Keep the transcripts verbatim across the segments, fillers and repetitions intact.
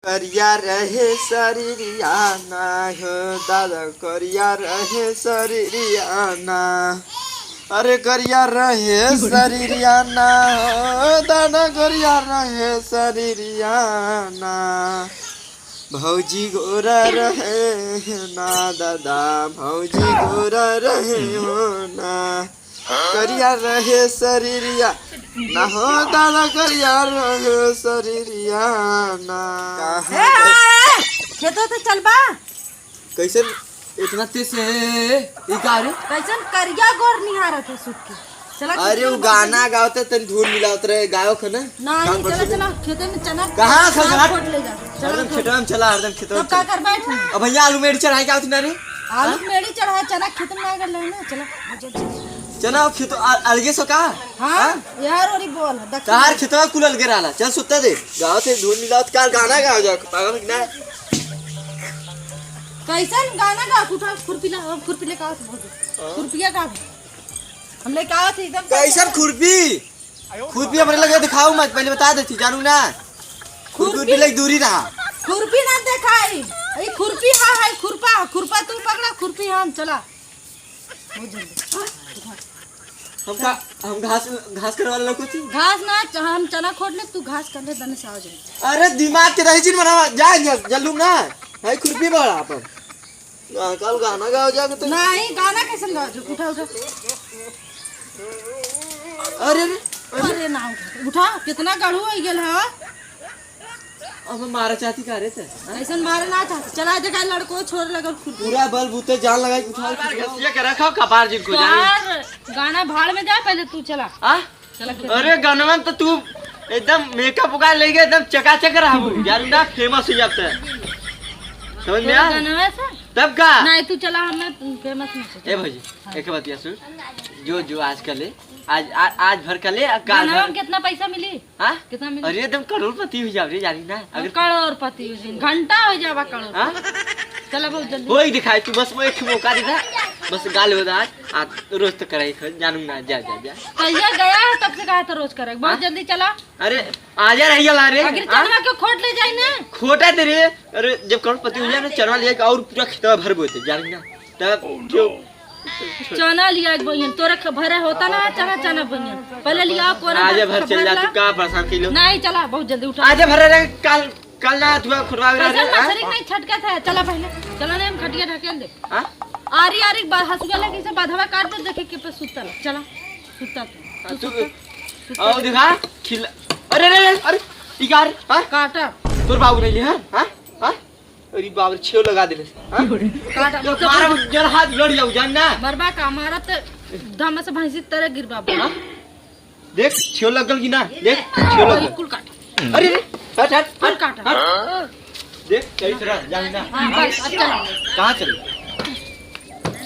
करिया रहे शरीरिया ना हो दादा, करिया रहे शरीरिया ना। अरे करिया रहे शरीरिया ना हो दादा, करिया रहे शरीरिया ना। भौजी गोरा रहे ना दादा, भौजी गोरा रहे हो ना। करिया रहे शरीरिया ना हो दादा, करिया रहे शरीरिया ना। ए, ए, ए, खेतों से चलबा? कैसन इतना तेज से, ए, ए, ई का रे? कैसन करिया गोर निहारत है सुत के? चला अरे खेतों वो में गाना गावत है, तनी धुन मिलावत रहे, गाओ खे ना। नहीं, चला, चला, खेते में चना कहाँ से चना चला? खोट ले जा। चला हरदम खोट। खेतवा में चला, हरदम खेतवा में तब का चला। कर बैठ? अब भैया आलू मेड़ी चढ़ाई का होती ना रे? आलू हाँ? मेड़ी चढ़ाई, चना खेत में ना कर ले ना, चला। चला खेत आ-, अलगे सो का? हाँ, हाँ? यार, और ही बोल, दक्षिण तार में। खेतवा कुल अलगे रहला। चल सुत्ता दे। गाँव से धुन मिलाओ तो काल गाना गाओ जाओ, पागल हो कि ना? कैसन गाना गाओ? उठा, खुरपी ला, खुरपी लेके आओ तो बोल दे। हाँ? खुरपिया का? हम लेके आओ थे एकदम। कैसन खुरपी? खुरपी हमरे लगे दिखाओ मत, पहले बता देती, जानू ना। खुरपी खुरपी? लगे दूरी रहा। खुरपी ना दिखाई। ई खुरपी हा, है खुरपा, खुरपा तू पकड़ा, खुरपी हम चला। बहुत जल्दी। हम का, हम घास, घास करवा लो कुछ? घास ना, च-, हम चना खोट ले, तू घास कर ले, दने से आ जाए। अरे दिमाग के रही चीज बनावा, जा, जा, जल्लू ना। है खुरपी बड़ा अपन। ना, कल गाना गाओ जाके तो। नहीं, गाना कैसन गाओ जो? उठा, उठा। अरे, अरे, अरे। अरे ना उठा, उठा, कितना गढ़ू हो गेल है। अब मारा चाहती का रे ते? हाँ? ऐसन मारे ना चाहती। चला देखा लड़को छोड़ लगल खुद। पूरा बल बूते जान लगाई उठा। ये के रखो कपार जिनको जान। यार, गाना भाड़ में जा, पहले तू चला। हाँ? चला खेल। अरे गनवन तो तू एकदम मेकअप उका लेके एकदम चकाचक रहबू यार, ना फेमस हो जाता है। समझ में तोरा आ? गनवा से? तब का? नहीं, तू चला, हमें फेमस नहीं ए भौजी, हाँ। एक बतिया सुन, जो, जो आज कले, आज, आ-, आज भर कले, आ काल गनवा भर। में कितना पैसा मिली? हाँ? कितना मिली? अरे एकदम करोड़पति हो जाओ रे, जानी ना। अगर करोड़पति हो जाए, घंटा हो जावा करोड़पति। हाँ? चला बहुत जल्दी। वही दिखाई तू, बस वो एक मौका दिखा, बस गाल हो आज, आ रोज तो कराई खो, जानू ना, जा, जा, जा। कहिया गया है तब से कहा था रोज करे, बहुत हाँ? जल्दी चला। अरे आजा रहिया ला रे। अगर हाँ? चनवा के खोट ले जाई ना। खोटा दे रे। अरे जब करोड़पति हो जाए ना, चनवा लिया के और पूरा खेतवा भर बोते, जानी ना। तब क्यों? चना लिया एक बहिन, तोरा ख-, भरा होता ना चना, चना बहिन। पहले लिया कोरा आजे भर भर चल जा, ला। तू का परेशान कइलो? नहीं, चला, बहुत जल्दी उठा। आजे भर रे, कल, कल ना तू खुरवा रहा कैसे रे, हाँ? मछरी नहीं छटकत है, चला पहले, चला नहीं, हम खटिया ढकेल दे। हाँ? आरी, आरी, बा-, हसुआ लगी से बधवा काट दे, देखे के पे सुतल, चला, सुता तू, हाँ, तू तू, सुता, सुता। आओ दिखा, खिल-, अरे, अरे, अरे, अरे, ई का रे, हाँ? काटा। तोर बाबू नहीं ले, हाँ? हाँ? हाँ? अरे बाप रे, छेव लगा देले। हाँ? काटा, ये मतलब मारा, जर हाथ लड़ जाऊ, जान ना। मरबा का, मारा त दम से भैंसी तरह गिरबा। हाँ? देख, छेव लगल कि ना? देख, छेव लगल। कुल काटा। अरे, अरे, हट, हट, कुल हट, काटा। हट। देख, सही से रह, जान ना। हाँ, बस, अब चला। कहाँ चल?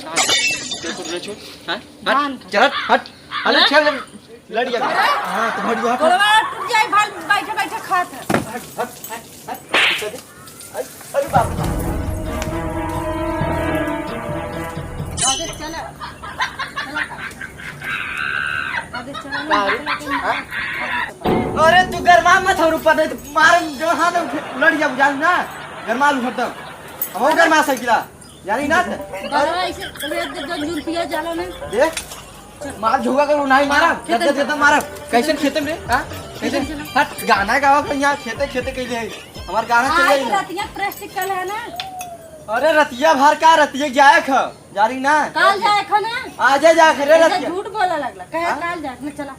कहाँ चल? छोड़, हाँ? हट, बांध। चल, हट, हट। अरे, हाँ? छेव लग-, लड़ गया। हाँ, तो हट, हट, हट। गोड़वा टूट जाए, भाल बैठे बैठे खात है। हट, हट, हट, हट। पीछे दे। अरे, अरे बाप रे। आगे चला। आगे चला ना, का रे? हाँ? अरे, तू गरमा मत हो, ऊपर दे, मार, जो हाथ उठे, लड़ जा, जान ना। गरमा उठता। हम गरमा सकिला। जानी ना त? बड़ा ऐसे रे, रे, रे, जुल्फिया जाला में। देख, मार झुका करो, नहीं मारा, खेतन गद्दा, गद्दा मारा। कैसन खेतन रे? हाँ? कैसन? खेतन चला। हट, गाना गावा कर यहाँ खेते, खेते कैले है। हमार गाना चल आज रही है। रतिया प्रेस्टिक कल है ना? अरे रतिया भर का, रतिया जाए ख, जानी ना? काल जाए ख ना? आजे जाए ख रे ऐसे रतिया। झूठ बोला लगला, कहे हाँ? काल जाए ख ना, चला।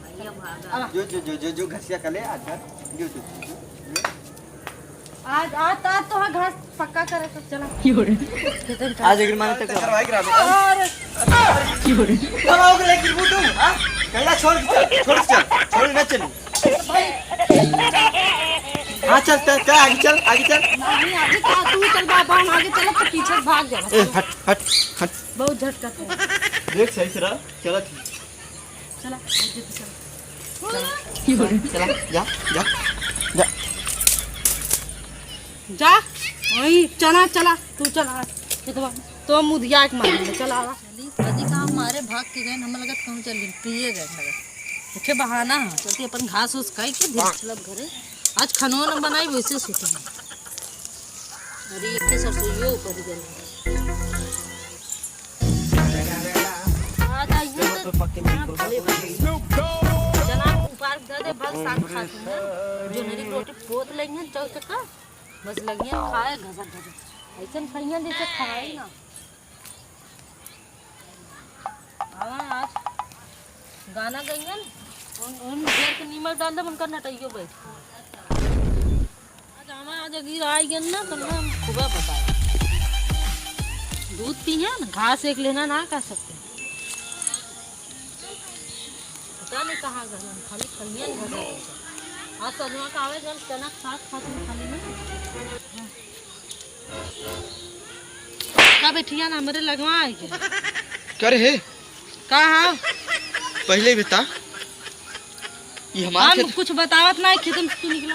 अब जो, जो, जो, जो, जो घसिया कले, आज, जो, जो, जो, जो। आज, आज, आज तो है घास पक्का करे तो चला। की हो रे? आज एक माने तक करवाई करा दे। और की हो रे? चला, ओकरे लेके गिरबू तू, हाँ? कैला छोड़ के चल, छोड़ के चल, छोड़ ना चल। हाँ, चल, चल, चल, आगे चल, आगे चल। नहीं, आगे का तू चल बाबा, हम आगे चलब तो पीछे भाग जाए। ए, हट, हट, हट। बहुत झटका था। देख सही से रह, चला ठीक। चला, बहुत जल्दी चला। चला, जा, जा, जा। जा, वही चना चला, तू चला। खेतवा, तो मुधिया के मार दे, चला आवा। चली, अजी का मारे भाग के गए, हम लगत कहूँ चल गए, पिए गए लगत। ओके बहाना है, चलती अपन घास उस खाई के धीरे चलब घरे। आज खानो न बनाई, वैसे सुते हैं। अरे, एक के सरसोइयो ऊपर गल। आ जाइए तो हाँ, भले भाई। चना उपार दे दे, भल साग खात हैं। जोन्हरी रोटी पोत लेंगे, चौक चक्का। बस लगिए खाए घसक घसक। ऐसन खाइए जैसे खाए ही ना। आवा आज गाना गइयन, उन, उन ढेर के नीमक डाल दे, उनका नटइयो बैठ। आज आवा, आज अगर आई गन ना, तो मैं खूबा बताए। दूध पिए ना, घास एक लेना ना कर सकते। पता नहीं कहाँ गए, खाली खइए ना। आज सजवा का आवे गन, चना साग खाते खाली ना। का बेटिया ना हमरे लगवा आई के। करे हे? का हा? पहिले बता, ई हमार हम खेत कुछ बतावत ना, खेतन से तू निकला।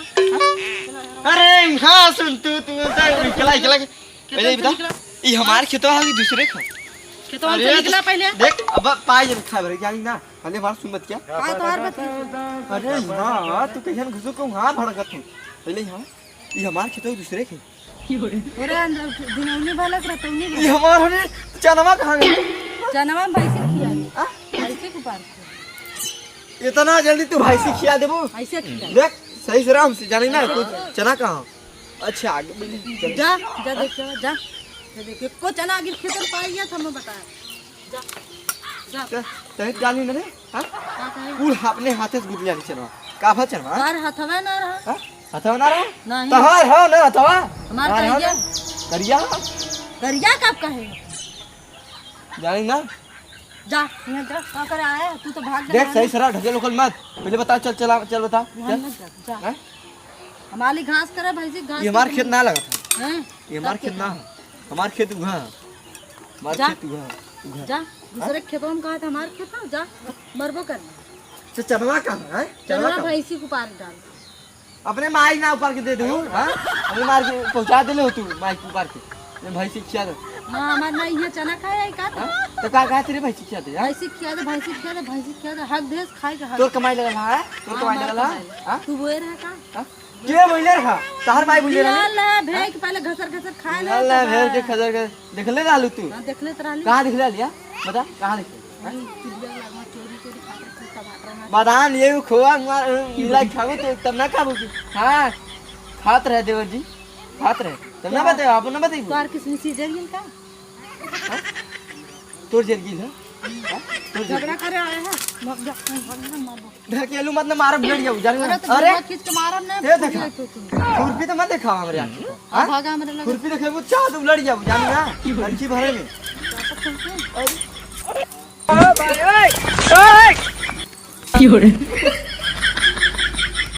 अरे, हाँ, सुन, तू, तू, तू, निकला, निकला। पहिले खेतन से बता, निकला। ई हमार खेतवा है कि दूसरे का? खेतवा से अरे, निकला पहिले। देख, अब पाए जब खा भरे, जानी ना, पहिले हमार सुन मत क्या? हाँ, तो हर बात। अरे, हाँ, हाँ, तू कहिया न घुसो को, हाँ, भड़कत हूँ। पहिले हाँ, ई हमार खेतवा दूसरे के। ओरे अंदर दिनौनी भलक रतौनी ई भलक। हमार होने चनवा कहाँ गई? चनवा भैंसी खिया। आ? भैंसी को पार कर। इतना जल्दी तू भैंसी खिया देबू? ऐसे खिया। देख, सही से आराम से जानी ना, तू चना कहाँ? अच्छा, आगे बढ़, चल। जा, जा देखियो, जा। जा देखियो, को चना आगे खेतन पाइया था, मैं बताया। जा, जा। ते, ते जानी ना रे, हाँ? का कहे? कुल अपने हाथे से गुदलिया के चनवा। का भा चनवा? तार हथवा ना रहा। हाँ? हथवा ना रहा? नहीं। तहार हो ना हथवा? हमार तहार हो करिया। ना? करिया हो? करिया कब कहे? जानी ना? जा, यहाँ जा, का करे आया? तू तो भाग देख, गया सही ना। सरा ढकेल उकेल मत। पहिले बता, चल, चला, चल बता। यहाँ चल। मत जा, जा। हाँ? हमारी घास करे, भैंसी घास ये हमार करे। खेत ना लगत है। हैं? ये हमार तब खेत क्या ना करे? है। हमार खेत उहाँ है। हमार जा। खेत उहाँ है। उहाँ। जा, दूसरे हाँ? खेतवा में कहा था, हमार खेत ना, जा, मरबो कर। तो चनवा कहाँ है? चनवा चनवा कहाँ? भैंसी को पार डाल। अपने माई ना उपार के दे दू, हाँ? अपने मार के पहुँचा देले हो तू, माई के उपार के। अपने भैंसी खिया दे। हाँ, हमार माई ये चना खाए है का? हाँ? तो का कहा तेरे भैंसी खिया दे, हाँ? भैंसी खिया दे, भैंसी खिया दे, भैंसी खिया दे, हक देस खाए के हक। तोर कमाई लगल, हाँ? तोर हाँ, कमाई हमार लगल, हाँ? कमाई। हाँ? तू बोए रहे का? हाँ? के बोले रहा? तहार माई बोले रहा? लाल है, भेड़ के पहले घसर घसर खाए ले लाल तो है, भेड़ के बा। खजर के देखले रहलू तू? हाँ, देखले तो रहली। कहाँ देखले रहली, हाँ? बता, कहाँ देखले? अरे, चिड़िया लगवा चोरी चोरी खाते थे, टमाटर ना। बादाम, ये खोआ, मार, मिला के खाबो तो तब ना खाबो तू। हाँ, खात रहे देवर जी, खात रहे। तब ना क्या? बताओ, आप ना बताइए। तोर किसमिस जरियन का? हाँ? तोर जरगिल है? हाँ? तोर जरगिल। झगड़ा करे आए हैं, भाग जा, भाग जा, मार दो। ढकेलू मत ना, मारब लड़ जाऊ, जान अरे तो अरे! झगड़ा खींच के मारब ना, ये फूट देखा। जाए तो तुम। खुरपी तो मत देखा हमरे आँखी को, हाँ? भागा हमरे लगे। खुरपी देखे वो चाह तुम लड़ जाऊ, जान ना? लड़की भरे में। क्या पता है? अरे। ओ भाई, ओए, ओए! की हो रे?